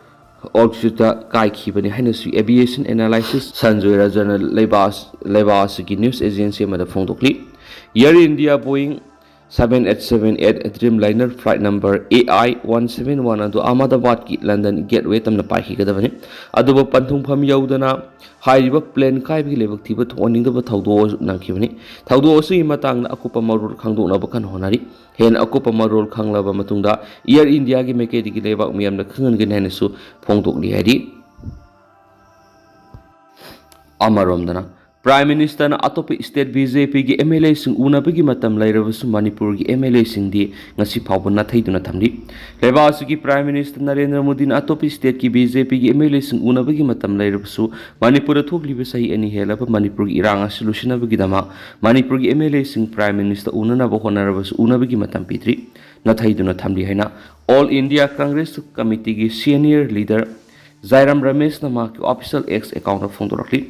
altitudeꯇ ꯀꯥꯏꯈꯤꯕꯅꯤ ꯍꯥꯏꯅꯁꯨ Aviation Analysis Sanjoy Rajanꯅ ꯂꯩꯕꯥꯛ, ꯂꯩꯕꯥꯛ ꯑꯁꯤꯒꯤ news agency ꯑꯃꯗ ꯐꯣꯡꯗꯣꯛꯂꯤ꯫ Air India Boeing seven eight seven eight Dreamliner flight number A I one seven one ꯑꯗꯨ ꯑꯍꯃꯗꯥꯕꯥꯗꯀꯤ London Gatwick ꯇꯝꯅ ꯄꯥꯏꯈꯤꯒꯗꯕꯅꯤ꯫ ꯑꯗꯨꯕꯨ ꯄꯟꯊꯨꯡꯐꯝ ꯌꯧꯗꯅ ꯍꯥꯏꯔꯤꯕ plane ꯀꯥꯏꯕꯒꯤ ꯂꯥꯏꯕꯛ ꯊꯤꯕ ꯊꯣꯛꯍꯟꯅꯤꯡꯗꯕ ꯊꯧꯗꯣꯛ ꯑꯗꯨ ꯅꯪꯈꯤꯕꯅꯤ꯫ ꯊꯧꯗꯣꯛ ꯑꯁꯤꯒꯤ ꯃꯇꯥꯡꯗ ꯑꯀꯨꯞꯄ ꯃꯔꯣꯜ ꯈꯪꯗꯣꯛꯅꯕ ꯀꯟꯅ ꯍꯣꯠꯅꯔꯤ꯫ ꯍꯦꯟꯅ ꯑꯀꯨꯞꯄ ꯃꯔꯣꯜ ꯈꯪꯂꯕ ꯃꯇꯨꯡꯗ Air Indiaꯒꯤ ꯃꯥꯏꯀꯩꯗꯒꯤ ꯂꯩꯕꯥꯛ ꯃꯤꯌꯥꯝꯗ ꯈꯪꯍꯟꯒꯅꯤ ꯍꯥꯏꯅꯁꯨ ꯐꯣꯡꯗꯣꯛꯂꯤ ꯍꯥꯏꯔꯤ꯫ ꯑꯃꯔꯣꯝꯗꯅ, Prime Ministerꯅ ꯑꯇꯣꯞꯄ state BJPꯒꯤ MLAꯁꯤꯡ ꯎꯅꯕꯒꯤ ꯃꯇꯝ ꯂꯩꯔꯕꯁꯨ ꯃꯅꯤꯄꯨꯔꯒꯤ MLAꯁꯤꯡꯗꯤ ꯉꯁꯤ ꯐꯥꯎꯕ ꯅꯥꯊꯩꯗꯨꯅ ꯊꯝꯂꯤ꯫ ꯂꯩꯕꯥꯛ ꯑꯁꯤꯒꯤ Prime Minister ꯅꯔꯦꯟꯗ꯭ꯔ ꯃꯣꯗꯤꯅ ꯑꯇꯣꯞꯄ stateꯀꯤ BJPꯒꯤ MLAꯁꯤꯡ ꯎꯅꯕꯒꯤ ꯃꯇꯝ ꯂꯩꯔꯕꯁꯨ ꯃꯅꯤꯄꯨꯔꯗ ꯊꯣꯛꯂꯤꯕ ꯆꯍꯤ ꯑꯅꯤ ꯍꯦꯜꯂꯕ ꯃꯅꯤꯄꯨꯔꯒꯤ ꯏꯔꯥꯡ ꯑꯁꯤ ꯂꯣꯏꯁꯤꯟꯅꯕꯒꯤꯗꯃꯛ ꯃꯅꯤꯄꯨꯔꯒꯤ MLAꯁꯤꯡ Prime Minister ꯎꯅꯅꯕ ꯍꯣꯠꯅꯔꯕꯁꯨ ꯎꯅꯕꯒꯤ ꯃꯇꯝ ꯄꯤꯗ꯭ꯔꯤ, ꯅꯥꯊꯩꯗꯨꯅ ꯊꯝꯂꯤ ꯍꯥꯏꯅ All India Congress Committeeꯒꯤ senior leader ꯖꯥꯏꯔꯥꯝ ꯔꯃꯦꯁꯅ ꯃꯍꯥꯛꯀꯤ official X accountꯇ ꯐꯣꯡꯗꯣꯔꯛꯂꯤ꯫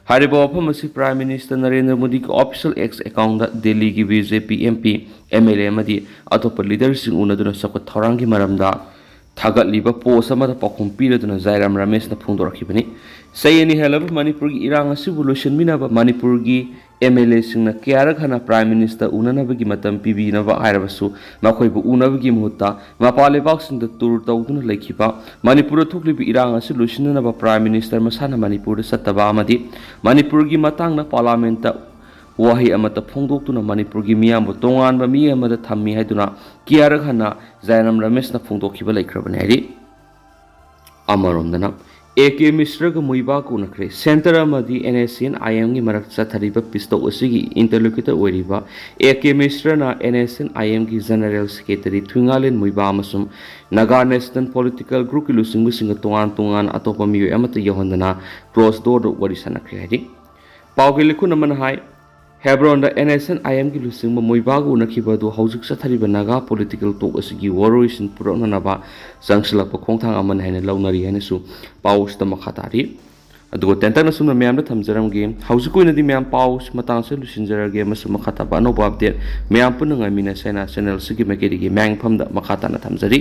ꯍꯥꯏꯔꯤꯕ ꯋꯥꯐꯝ ꯑꯁꯤ Prime Minister ꯅꯔꯦꯟꯗ꯭ꯔ ꯃꯣꯗꯤꯒꯤ official X accountꯇ ꯗꯦꯜꯂꯤꯒꯤ BJP MP, MLA ꯑꯃꯗꯤ ꯑꯇꯣꯞꯄ leaderꯁꯤꯡ ꯎꯅꯗꯨꯅ ꯆꯥꯎꯈꯠ ꯊꯧꯔꯥꯡꯒꯤ ꯃꯔꯝꯗ ꯊꯥꯒꯠꯂꯤꯕ post ꯑꯃꯗ ꯄꯥꯎꯈꯨꯝ ꯄꯤꯔꯗꯨꯅ ꯖꯥꯏꯔꯥꯝ ꯔꯃꯦꯁꯅ ꯐꯣꯡꯗꯣꯔꯛꯈꯤꯕꯅꯤ꯫ ꯆꯍꯤ ꯑꯅꯤ ꯍꯦꯜꯂꯕ ꯃꯅꯤꯄꯨꯔꯒꯤ ꯏꯔꯥꯡ ꯑꯁꯤꯕꯨ ꯂꯣꯏꯁꯤꯟꯕꯤꯅꯕ ꯃꯅꯤꯄꯨꯔꯒꯤ MLAꯁꯤꯡꯅ ꯀꯌꯥꯔꯛ ꯍꯟꯅ Prime Minister ꯎꯅꯅꯕꯒꯤ ꯃꯇꯝ ꯄꯤꯕꯤꯅꯕ ꯍꯥꯏꯔꯕꯁꯨ ꯃꯈꯣꯏꯕꯨ ꯎꯅꯕꯒꯤ ꯃꯍꯨꯠꯇ ꯃꯄꯥꯟ ꯂꯩꯕꯥꯛꯁꯤꯡꯗ tour ꯇꯧꯗꯨꯅ ꯂꯩꯈꯤꯕ, ꯃꯅꯤꯄꯨꯔꯗ ꯊꯣꯛꯂꯤꯕ ꯏꯔꯥꯡ ꯑꯁꯤ ꯂꯣꯏꯁꯤꯟꯅꯅꯕ Prime Minister ꯃꯁꯥꯅ ꯃꯅꯤꯄꯨꯔꯗ ꯆꯠꯇꯕ ꯑꯃꯗꯤ ꯃꯅꯤꯄꯨꯔꯒꯤ ꯃꯇꯥꯡꯗ Parliamentꯇ ꯋꯥꯍꯩ ꯑꯃꯠꯇ ꯐꯣꯡꯗꯣꯛꯇꯨꯅ ꯃꯅꯤꯄꯨꯔꯒꯤ ꯃꯤꯌꯥꯝꯕꯨ ꯇꯣꯉꯥꯟꯕ ꯃꯤ ꯑꯃꯗ ꯊꯝꯃꯤ ꯍꯥꯏꯗꯨꯅ ꯀꯌꯥꯔꯛ ꯍꯟꯅ ꯖꯥꯏꯔꯥꯝ ꯔꯃꯦꯁꯅ ꯐꯣꯡꯗꯣꯛꯈꯤꯕ ꯂꯩꯈ꯭ꯔꯕꯅꯤ ꯍꯥꯏꯔꯤ꯫ ꯑꯃꯔꯣꯝꯗꯅ, ꯑꯦ ꯀꯦ ꯃꯤꯁ꯭ꯔꯒ ꯃꯨꯏꯕꯥꯒ ꯎꯅꯈ꯭ꯔꯦ꯫ ꯁꯦꯟꯇꯔ ꯑꯃꯗꯤ ꯑꯦꯟ ꯑꯦꯁ ꯑꯦꯟ ꯑꯥꯏ ꯑꯦꯝꯒꯤ ꯃꯔꯛꯇ ꯆꯠꯊꯔꯤꯕ ꯄꯤꯁ ꯇꯣꯛ ꯑꯁꯤꯒꯤ ꯏꯟꯇꯔꯂꯣꯀ꯭ꯌꯨꯇꯔ ꯑꯣꯏꯔꯤꯕ A K ꯃꯤꯁ꯭ꯔꯅ and S and ꯑꯥꯏ ꯑꯦꯝꯒꯤ ꯖꯦꯅꯔꯦꯜ ꯁꯦꯀ꯭ꯔꯦꯇꯔꯤ ꯊꯨꯏꯉꯥꯂꯦꯟ ꯃꯨꯏꯕꯥ ꯑꯃꯁꯨꯡ ꯅꯥꯒꯥ ꯅꯦꯁꯅꯦꯜ ꯄꯣꯂꯤꯇꯤꯀꯦꯜ ꯒ꯭ꯔꯨꯞꯀꯤ ꯂꯨꯆꯤꯡꯕꯁꯤꯡꯒ ꯇꯣꯉꯥꯟ ꯇꯣꯉꯥꯟꯅ ꯑꯇꯣꯞꯄ ꯃꯤꯑꯣꯏ ꯑꯃꯠꯇ ꯌꯧꯍꯟꯗꯅ ꯀ꯭ꯂꯣꯖ ꯗꯣꯔꯗ ꯋꯥꯔꯤ ꯁꯥꯟꯅꯈ꯭ꯔꯦ ꯍꯥꯏꯔꯤ꯫ ꯄꯥꯎꯒꯤ ꯂꯤꯈꯨꯟ ꯑꯃꯅ ꯍꯥꯏ, ꯍꯦꯕ꯭ꯔꯣꯟꯗ ꯑꯦꯟ ꯑꯦꯁ ꯑꯦꯟ ꯑꯥꯏ ꯑꯦꯝꯒꯤ ꯂꯨꯆꯤꯡꯕ ꯃꯨꯏꯕꯥꯒ ꯎꯅꯈꯤꯕ ꯑꯗꯨ ꯍꯧꯖꯤꯛ ꯆꯠꯊꯔꯤꯕ ꯅꯥꯒꯥ ꯄꯣꯂꯤꯇꯤꯀꯦꯜ ꯇꯣꯛ ꯑꯁꯤꯒꯤ ꯋꯥꯔꯣꯏꯁꯤꯟ ꯄꯨꯔꯛꯅꯅꯕ ꯆꯪꯁꯤꯜꯂꯛꯄ ꯈꯣꯡꯊꯥꯡ ꯑꯃꯅꯤ ꯍꯥꯏꯅ ꯂꯧꯅꯔꯤ ꯍꯥꯏꯅꯁꯨ ꯄꯥꯎ ꯑꯁꯤꯗ ꯃꯈꯥ ꯇꯥꯔꯤ꯫ ꯑꯗꯨꯒ ꯇꯦꯟꯇꯛꯅ ꯁꯨꯝꯅ ꯃꯌꯥꯝꯗ ꯊꯝꯖꯔꯝꯒꯦ꯫ ꯍꯧꯖꯤꯛꯀꯤ ꯑꯣꯏꯅꯗꯤ ꯃꯌꯥꯝ ꯄꯥꯎ ꯑꯁꯤ ꯃꯇꯥꯡꯁꯤꯗ ꯂꯣꯏꯁꯤꯟꯖꯔꯒꯦ ꯑꯃꯁꯨꯡ ꯃꯈꯥ ꯇꯥꯕ ꯑꯅꯧꯕ ꯑꯞꯗꯦꯠ ꯃꯌꯥꯝ ꯄꯨꯟꯅ ꯉꯥꯏꯃꯤꯟꯅꯁꯦ ꯍꯥꯏꯅ ꯆꯦꯅꯦꯜ ꯑꯁꯤꯒꯤ ꯃꯥꯏꯀꯩꯗꯒꯤ ꯃꯌꯥꯝꯒꯤ ꯃꯐꯝꯗ ꯃꯈꯥ ꯇꯥꯅ ꯊꯝꯖꯔꯤ꯫